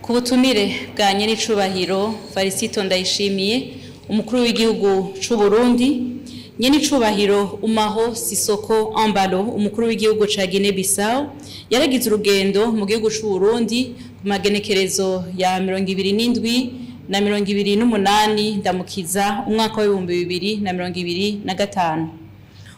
Ku butumire bwa nyenicubahiro Varisito Ndayishimiye, umukuru w'igihugu c'u Burundi, nyenicubahiro Umaro Sissoco Embaló, umukuru w'igihugu ca Guinea Bissau, yaragize urugendo mu gihugu c'u Burundi ku magenekerezo ya 27 na 28 Ndamukiza umwaka wa 2025.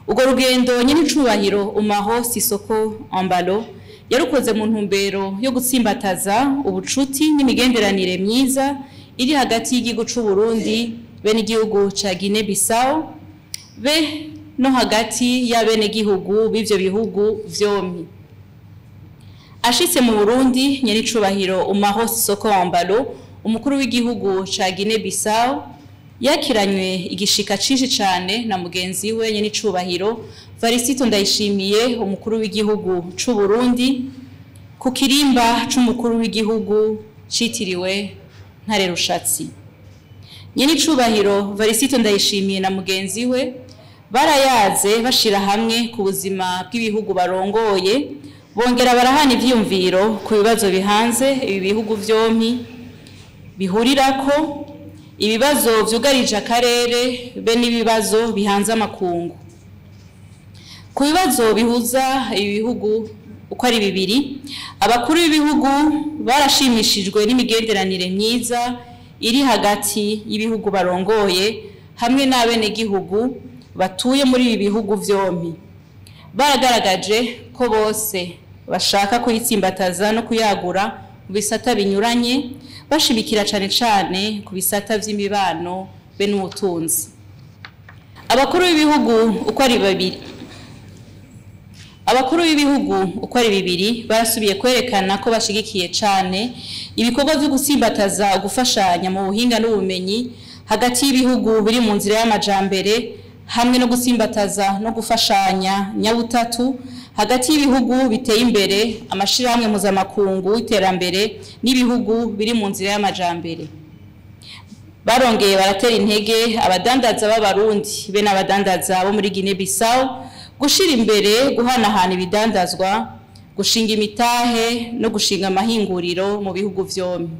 Urwo rugendo nyenicubahiro Umaro Sissoco Embaló yarukoze mu ntumbero yo gutsimbataza ubucuti n'imigenderanire myiza iri hagati y'igihugu c'u Burundi be n'igihugu ca Guinea Bissau, be no hagati y'abenegihugu b'ivyo bihugu vyompi. Ashitse mu Burundi, nyenicubahiro Umaro Sissoco Embaló, umukuru w'igihugu ca Guinea Bissau, yakiranywe igishika cinshi cane na mugenzi we nyenicubahiro Varisito Ndayishimiye, umukuru w'igihugu c'u Burundi, ku kirimba c'umukuru w'igihugu citiriwe Ntare Rushatsi. Nyenicubahiro Varisito Ndayishimiye na mugenzi we barayaze bashira hamwe ku buzima bw'ibihugu barongoye, bongera barahana ivyiyumviro ku bibazo bihanze ibi bihugu vyompi bihurirako, ibibazo vyugarije akarere be n'ibibazo bihanze amakungu. Ku bibazo bihuza ibi bihugu uko ari bibiri, abakuru b'ibihugu barashimishijwe n'imigenderanire myiza iri hagati y'ibihugu barongoye hamwe n'abenegihugu batuye muri ibi bihugu vyompi. Baragaragaje ko bose bashaka kuyitsimbataza no kuyagura mu bisata binyuranye, bashimikira cane cane ku bisata vy'imibano be n'ubutunzi. Abakuru b'ibihugu uko ari bibiri barasubiye kwerekana ko bashigikiye cane ibikorwa vyo gutsimbataza gufashanya mu buhinga n'ubumenyi hagati y'ibihugu biri mu nzira y'amajambere, hamwe no gutsimbataza no gufashanya nyabutatu hagati y'ibihugu biteye imbere, amashirahamwe mpuzamakungu y'iterambere n'ibihugu biri mu nzira y'amajambere. Barongeye baratera intege abadandaza b'Abarundi be n'abadandaza bo muri Guinea Bissau gushira imbere guhanahana ibidandazwa, gushinga imitahe no gushinga amahinguriro mu bihugu vyompi.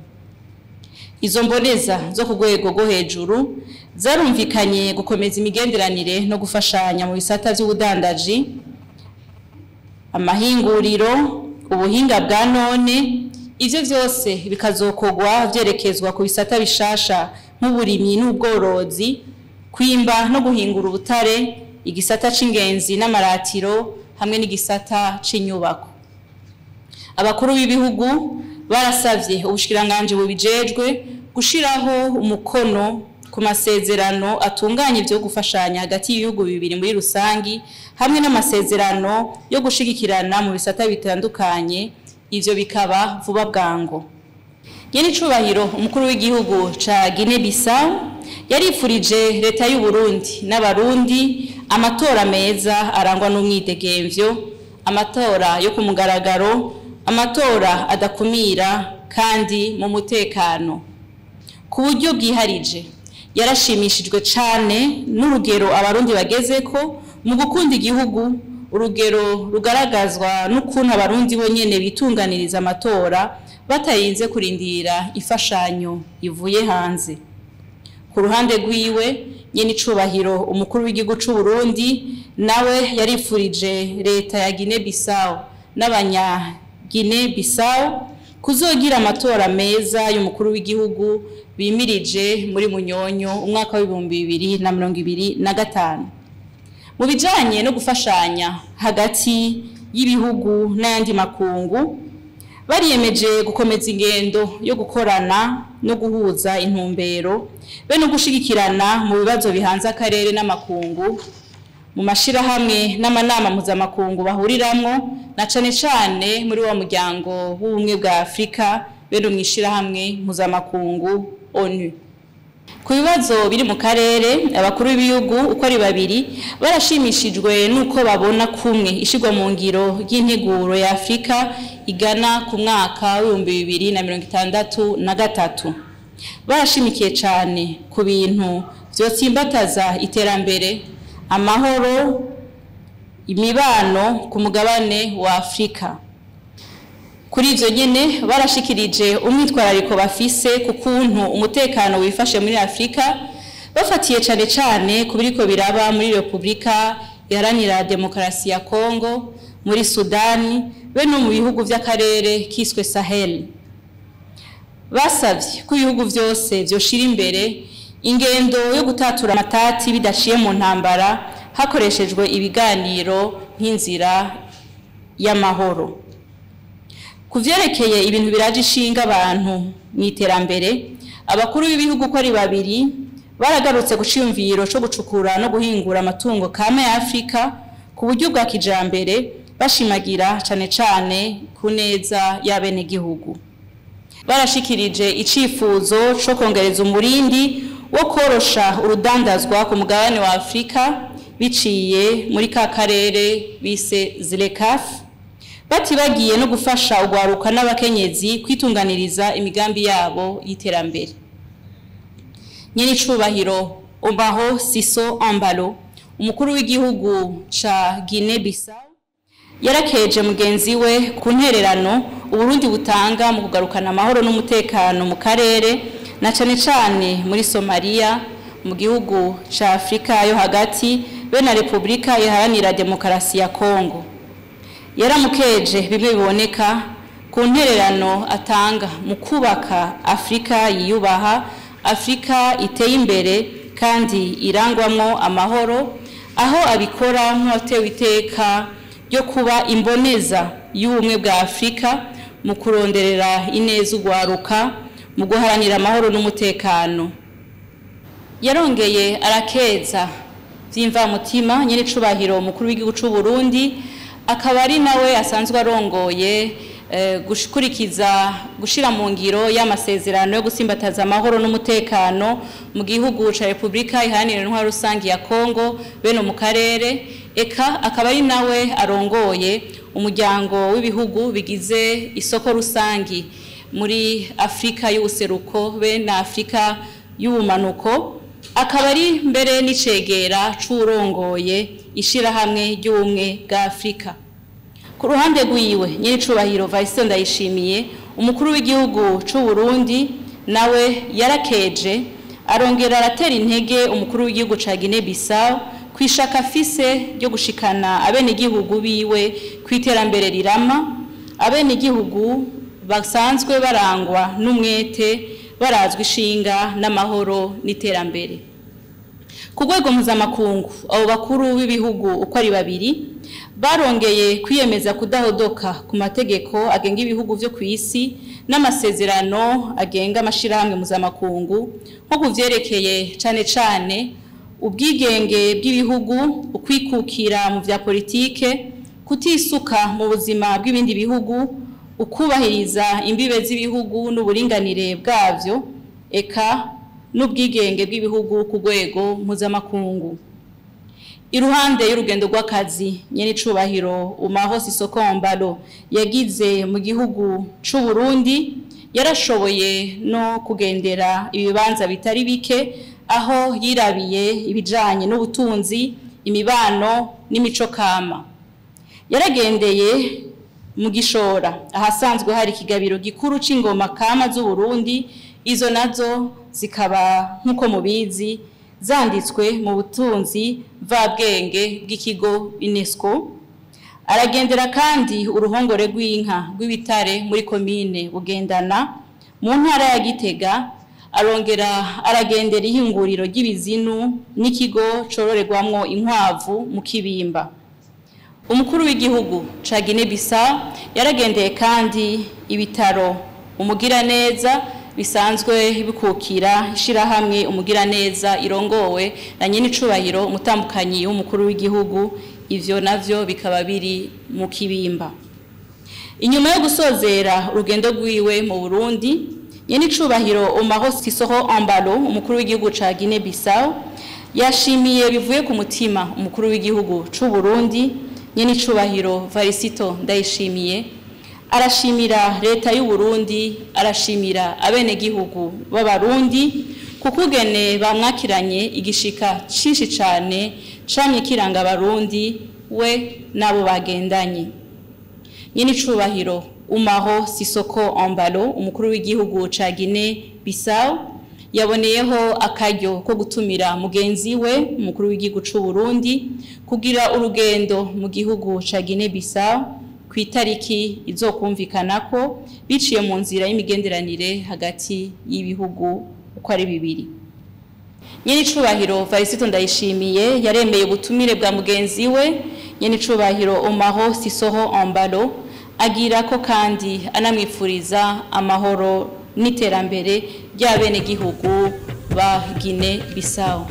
Izo mboneza zo ku rwego rwo hejuru zarumvikanye gukomeza imigenderanire no gufashanya mu bisata vy'ubudandaji, amahinguriro, ubuhinga bwa none. Ivyo vyose bikazokorwa vyerekezwa ku bisata bishasha nk'uburimyi n'ubworozi, kwimba no guhingura ubutare, igisata c'ingenzi n'amaratiro hamwe n'igisata c'inyubako. Abakuru b'ibihugu barasavye ubushikiranganji bubijejwe gushiraho umukono ku masezerano atunganya ivyo gufashanya hagati y'ibihugu bibiri muri rusangi, hamwe n'amasezerano yo gushigikirana mu bisata bitandukanye, ivyo bikaba vuba bwango. Nyenicubahiro umukuru w'igihugu ca Guinea Bissau yarifurije leta y'u Burundi n'Abarundi amatora meza arangwa n'umwidegemvyo, amatora yo ku mugaragaro, amatora adakumira kandi mu mutekano. Ku buryo bwiharije yarashimishijwe cane n'urugero Abarundi bagezeko mu gukunda igihugu, urugero rugaragazwa n'ukuntu Abarundi bonyene bitunganiriza amatora batarinze kurindira imfashanyo ivuye hanze. Ku ruhande rwiwe, nyenicubahiro umukuru w'igihugu c'u Burundi nawe yarifurije leta ya Guinea Bissau n'abanya Guinea Bissau kuzogira amatora meza y'umukuru w'igihugu bimirije muri Munyonyo umwaka wa 2025. Mu bijanye no gufashanya hagati y'ibihugu n'ayandi makungu, bariyemeje gukomeza ingendo yo gukorana no guhuza intumbero be no gushigikirana mu bibazo bihanze akarere n'amakungu, mu mashirahamwe n'amanama mpuzamakungu bahuriramwo, na cane cane muri wa muryango w'Ubumwe bwa Afrika be no mw'ishirahamwe mpuzamakungu ONU. Ku bibazo biri mu karere, abakuru b'ibihugu uko ari babiri barashimishijwe n'uko babona kumwe ishirwa mu ngiro ry'integuro ya Afrika igana ku mwaka wa 2063. Barashimikiye cane ku bintu vyotsimbataza iterambere, amahoro, imibano ku mugabane wa Afrika. Kuri ivyo nyene barashikirije umwitwarariko bafise ku kuntu umutekano wifashe muri Afrika, bafatiye cane cane ku biriko biraba muri Republika Iharanira Demokarasi ya Kongo, muri Sudani be no mu bihugu vy'akarere kiswe Sahel. Basavye ko ibihugu vyose vyoshira imbere ingendo yo gutatura amatati bidaciye mu ntambara, hakoreshejwe ibiganiro nk'inzira y'amahoro. Ku vyerekeye ibintu biraje ishinga abantu mu iterambere, abakuru b'ibihugu ko ari babiri baragarutse ku ciyumviro co gucukura no guhingura amatungo kama ya Afrika ku buryo bwa kijambere, bashimagira cane cane ku neza y'abenegihugu. Barashikirije icifuzo co kongereza umurindi wo korosha urudandazwa ku mugabane wa Afrika biciye muri ka karere bise ZLECAf, batibagiye no gufasha ugwaruka n'abakenyezi kwitunganiriza imigambi yabo y'iterambere. Nyenicubahiro Umaro Sissoco Embaló, umukuru w'igihugu ca Guinea Bissau, yarakeje mugenzi we ku ntererano Uburundi butanga mu kugarukana amahoro n'umutekano mu karere, na cane cane muri Somalia, mu gihugu ca Afrika yo hagati be na Republika Iharanira Demokarasi ya Kongo. Yaramukeje bimwe biboneka ku ntererano atanga mu kubaka Afrika yiyubaha, Afrika iteye imbere kandi irangwamwo amahoro, aho abikora nk'uwatewe iteka ryo kuba imboneza y'ubumwe bwa Afrika mu kuronderera ineza ugwaruka, mu guharanira amahoro n'umutekano. Yarongeye arakeza vy'imvamutima nyenicubahiro umukuru w'igihugu c'u Burundi, akaba ari nawe asanzwe arongoye gushikurikiza gushira mu ngiro y'amasezerano yo gusimbataza amahoro n'umutekano mu gihugu ca Republika Iharanira Intwaro Rusangi ya Kongo beno mu karere, eka akaba ari nawe arongoye umuryango w'ibihugu bigize isoko rusangi muri Afrika y'ubuseruko be na Afrika y'ubumanuko, akaba ari mbere n'icegera c'urongoye ishirahamwe ry'ubumwe bwa Afrika. Ku ruhande rwiwe nyenicubahiro Varisito Ndayishimiye, umukuru w'igihugu c'u Burundi, nawe yarakeje arongera aratera intege umukuru w'igihugu ca Guinea Bissau kwishaka afise ryo gushikana abenegihugu biwe kw'iterambere rirama, abenegihugu basanzwe barangwa n'umwete, barazwa ishinga n'amahoro n'iterambere. Ku rwego mpuzamakungu, abo bakuru b'ibihugu uko ari babiri barongeye kwiyemeza kudahodoka ku mategeko agenga ibihugu vyo kw'isi n'amasezerano agenga amashirahamwe mpuzamakungu, nko kuvyerekeye cane cane ubwigenge bw'ibihugu, ukwikukira mu vya politike, kutisuka mu buzima bw'ibindi bihugu, ukubahiriza imbibe z'ibihugu n'uburinganire bwavyo, eka n'ubwigenge bw'ibihugu ku rwego mpuzamakungu. Iruhande y'urugendo rw'akazi nyenicubahiro Umaro Sissoco Embaló yagize mu gihugu c'u Burundi, yarashoboye no kugendera ibibanza bitari bike, aho yirabiye ibijanye n'ubutunzi, imibano n'imico kama. Yaragendeye mu Gishora ahasanzwe hari ikigabiro gikuru c'ingoma kama z'u Burundi, izo nazo zikaba nk'uko mubizi zanditswe mu butunzi mvabwenge bw'ikigo UNESCO. Aragendera kandi uruhongore rw'inka rw'ibitare muri komine Bugendana mu ntara ya Gitega, arongera aragendera ihinguriro ry'ibizinu n'ikigo cororerwamwo inkwavu mu Kibimba. Umukuru w'igihugu ca Guinea Bissau yaragendeye kandi ibitaro Umugiraneza bisanzwe bikukira ishirahamwe Umugiraneza irongowe na nyenicubahiro umutambukanyi w'umukuru w'igihugu, ivyo navyo bikaba biri mu Kibimba. Inyuma yo gusozera urugendo rwiwe mu Burundi, nyenicubahiro Umaro Sissoco Embaló, umukuru w'igihugu ca Guinea Bissau, yashimiye bivuye ku mutima umukuru w'igihugu c'u Burundi nyenicubahiro Varisito Ndayishimiye, arashimira leta y'u Burundi, arashimira abenegihugu b'Abarundi kukugene bamwakiranye igishika cinshi cane camye kiranga Abarundi we nabo bagendanye. Nyenicubahiro Umaro Sissoco Embalo, umukuru w'igihugu ca Guinea Bissau, yaboneyeho akaryo ko gutumira mugenzi we umukuru w'igihugu c'u Burundi kugira urugendo mu gihugu ca Guinea Bissau ku itariki izokumvikanako biciye mu nzira y'imigenderanire hagati y'ibihugu uko ari bibiri. Nyenicubahiro Varisito Ndayishimiye yaremeye ubutumire bwa mugenzi we Nyenicubahiro Umaro Sissoco Embalo, agira ko kandi anamwifuriza amahoro n'iterambere ry'abenegihugu ba Guinea Bissau.